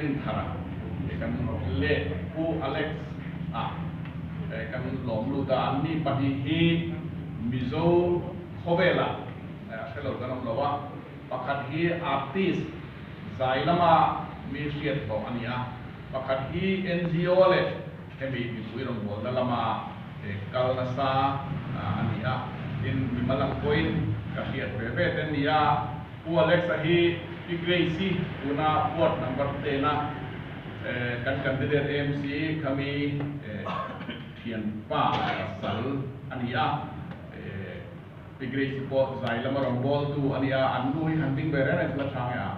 Dinthara kan leh Pu Alex a kan lawm lut a, an ni pahnih hi Mizo khawvelah a hre lo kan awm lo a, pakhat hi artist zai lama mi hriat hlawh a ni a, pakhat hi NGO leh hemi mipui rawngbawlna lama kal nasa a ni a, tin mimal ang pawhin ka hriat ve ve te an ni a. Pu Alex-a hi Pi Grace-i tuna ward number 10-a kan candidate AMC khami thianpa pasal a ni a, Pi Grace-i pawh zai lama rawn bawltu a ni a, an nu hi han ding ve reng reng chu la chhang e a,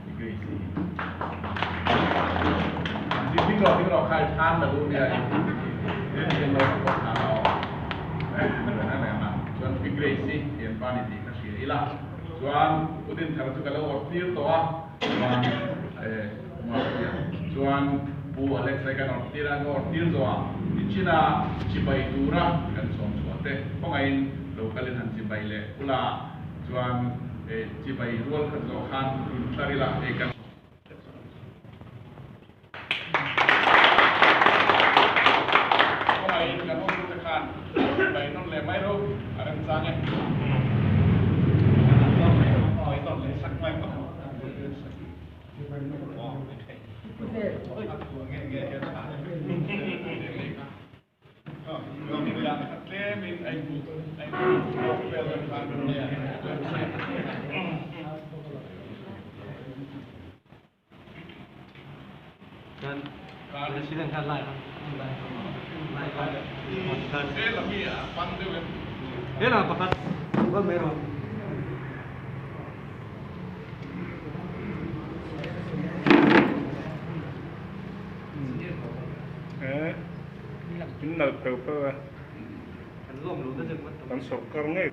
Pi Grace-i hi. Ding rawh, ding rawh, khai chhan la duh nia i en lo pawh chhan a aw. Chuan Pi Grace-i thianpa ni tih kha hria ila. Chuan U Dinthar chu ka lo awrh tir tawh a, chuan Mahriat chuan Pu Alex ai kan awrh tir a, ka awrh tir zawh ah tichina chibai tura kan sawm chhuah te khawngaihin lo kalin han chibai leh ula, chuan chibai rual khat zawh khan intlar ila hei kan. Khawngaihin kan awmtute khan chibai nawn leh mai ro a remchang e. In nalh peu peu e. Kan sawrkar ngei.